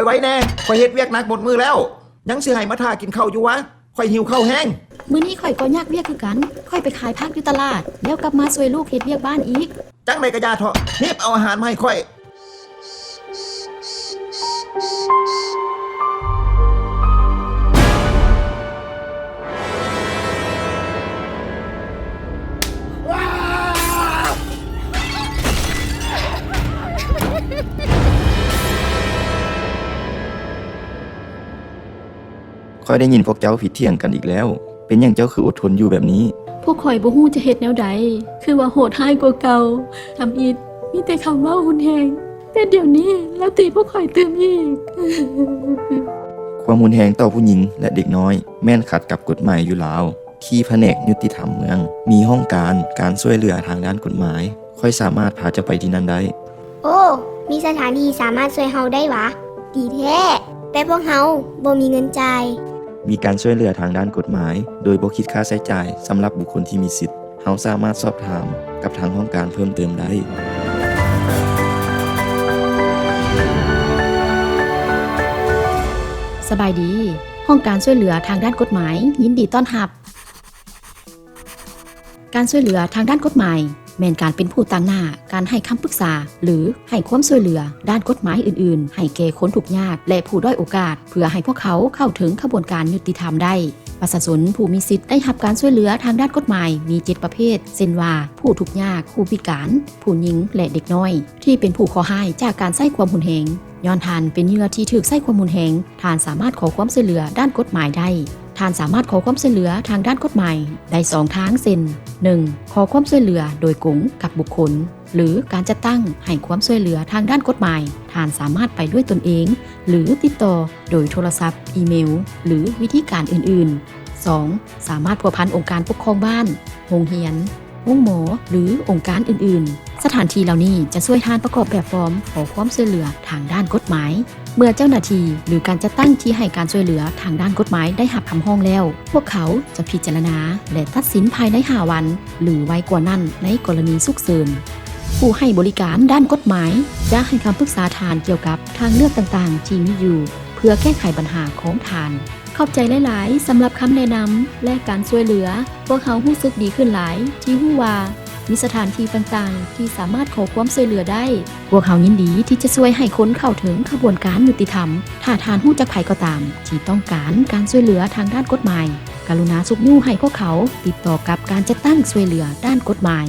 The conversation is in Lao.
ໄວໆແດ່ ຂ້ອຍເຮັດວຽກໜັກໝົດມື້ແລ້ວ ຍັງຊິໃຫ້ມາຖ້າກິນເຂົ້າຢູ່ຫວາ? ຂ້ອຍຫິວເຂົ້າແຮງ. ມື້ນີ້ຂ້ອຍກໍຍາກວຽກຄືກັນ, ຂ້ອຍໄປຂາຍຜັກຢູ່ຕະຫຼາດ ແລ້ວກັບມາຊ່ວຍລູກເຮັດວຽກບ້ານອີກ. ຈັ່ງໃດກໍຢ່າເຖາະ, ຮີບເອົາອາຫານມາໃຫ້ຂ້ອຍ. ຂ້ອຍໄດ້ຍິນພວກເຈົ້າຜິດຖຽງກັນອີກແລ້ວ. ເປັນຫຍັງເຈົ້າຄືອົດທົນຢູ່ແບບນີ້? ພວກຂ້ອຍບໍ່ຮູ້ຈະເຮັດແນວໃດ, ຄືວ່າໂຫດຮ້າຍກວ່າເກົ່າ. ທຳອິດມີແຕ່ຄຳເວົ້າຮຸນແຮງ, ແຕ່ດຽວນີ້ລາວຕີພວກຂ້ອຍຕື່ມອີກ. ຄວາມຮຸນແຮງຕໍ່ຜູ້ຍິງ ແລະ ເດັກນ້ອຍ ແມ່ນຂັດກັບກົດໝາຍຢູ່ລາວ. ທີ່ພະແນກຍຸຕິທຳເມືອງ ມີຫ້ອງການການຊ່ວຍເຫຼືອທາງດ້ານກົດໝາຍ. ຂ້ອຍສາມາດພາເຈົ້າໄປທີ່ນັ້ນໄດ້. ໂອ້ ມີສະຖານທີ່ສາມາດຊ່ວຍເຮົາໄດ້ຫວາ? ດີແທ້, ແຕ່ພວກເຮົາບໍ່ມີເງິນຈ່າຍ. ມີການຊ່ວຍເຫຼືອທາງດ້ານກົດໝາຍ ໂດຍບໍ່ຄິດຄ່າໃຊ້ຈ່າຍສຳລັບບຸກຄົນທີ່ມີສິດ. ເຮົາສາມາດສອບຖາມກັບທາງຫ້ອງການເພີ່ມເຕີມໄດ້. ສະບາຍດີ, ຫ້ອງການຊ່ວຍເຫຼືອທາງດ້ານກົດໝາຍຍິນດີຕ້ອນຮັບ. ການຊ່ວຍເຫຼືອທາງດ້ານກົດໝາຍ ແມ່ນການເປັນຜູ້ຕາງໜ້າການໃຫ້ຄຳປຶກສາ ຫຼື ໃຫ້ຄວາມຊ່ວຍເຫຼືອດ້ານກົດໝາຍອື່ນໆ ໃຫ້ແກ່ຄົນທຸກຍາກ ແລະ ຜູ້ດ້ອຍໂອກາດ ເພື່ອໃຫ້ພວກເຂົາເຂົ້າເຖິງຂະບວນການຍຸຕິທຳໄດ້. ປະຊາຊົນຜູ້ມີສິດໄດ້ຮັບການຊ່ວຍເຫຼືອທາງດ້ານກົດໝາຍມີເຈັດປະເພດ ເຊັ່ນວ່າ ຜູ້ທຸກຍາກ, ຜູ້ພິການ, ຜູ້ຍິງ ແລະ ເດັກນ້ອຍ ທີ່ເປັນຜູ້ເຄາະຮ້າຍຈາກການໃຊ້ຄວາມຮຸນແຮງ. ຍ້ອນທ່ານເປັນເຫຍື່ອທີ່ຖືກໃຊ້ຄວາມຮຸນແຮງ, ທ່ານສາມາດຂໍຄວາມຊ່ວຍເຫຼືອດ້ານກົດໝາຍໄດ້. ທ່ານສາມາດຂໍຄວາມຊ່ວຍເຫຼືອທາງດ້ານກົດໝາຍໄດ້ສອງທາງ ເຊັ່ນ ໜຶ່ງ ຂໍຄວາມຊ່ວຍເຫຼືອໂດຍກົງກັບບຸກຄົນ ຫຼື ການຈັດຕັ້ງໃຫ້ຄວາມຊ່ວຍເຫຼືອທາງດ້ານກົດໝາຍ. ທ່ານສາມາດໄປດ້ວຍຕົນເອງ ຫຼື ຕິດຕໍ່ໂດຍໂທລະສັບ, ອີເມວ ຫຼື ວິທີການອື່ນໆ. ສອງ ສາມາດພົວພັນອົງການປົກຄອງບ້ານ, ໂຮງຮຽນ, ໂຮງໝໍ ຫຼື ອົງການອື່ນໆ. ສະຖານທີ່ເຫຼົ່ານີ້ຈະຊ່ວຍທ່ານປະກອບແບບຟອມຂໍຄວາມຊ່ວຍເຫຼືອທາງດ້ານກົດໝາຍ. ເມື່ອເຈົ້າໜ້າທີ່ ຫຼື ການຈັດຕັ້ງທີ່ໃຫ້ການຊ່ວຍເຫຼືອທາງດ້ານກົດໝາຍໄດ້ຮັບຄຳຮ້ອງແລ້ວ, ພວກເຂົາຈະພິຈາລະນາ ແລະ ຕັດສິນພາຍໃນຫ້າວັນ ຫຼື ໄວກວ່ານັ້ນໃນກໍລະນີສຸກເສີນ. ຜູ້ໃຫ້ບໍລິການດ້ານກົດໝາຍຈະໃຫ້ຄຳປຶກສາທ່ານກ່ຽວກັບທາງເລືອກຕ່າງໆທີ່ມີຢູ່ ເພື່ອແກ້ໄຂບັນຫາຂອງທ່ານ. ຂອບໃຈຫຼາຍໆສຳລັບຄຳແນະນຳ ແລະ ການຊ່ວຍເຫຼືອ. ພວກເຮົາຮູ້ສຶກດີຂຶ້ນຫຼາຍທີ່ຮູ້ວ່າມີສະຖານທີ່ຕ່າງໆທີ່ສາມາດຂໍຄວາມຊ່ວຍເຫຼືອໄດ້. ພວກເຮົາຍິນດີທີ່ຈະຊ່ວຍໃຫ້ຄົນເຂົ້າເຖິງຂະບວນການຍຸຕິທຳ. ຖ້າທ່ານຮູ້ຈັກໃຜກໍຕາມທີ່ຕ້ອງການການຊ່ວຍເຫຼືອທາງດ້ານກົດໝາຍ, ກະລຸນາຊຸກຍູ້ໃຫ້ພວກເຂົາຕິດຕໍ່ກັບການຈັດຕັ້ງຊ່ວຍເຫຼືອດ້ານກົດໝາຍ.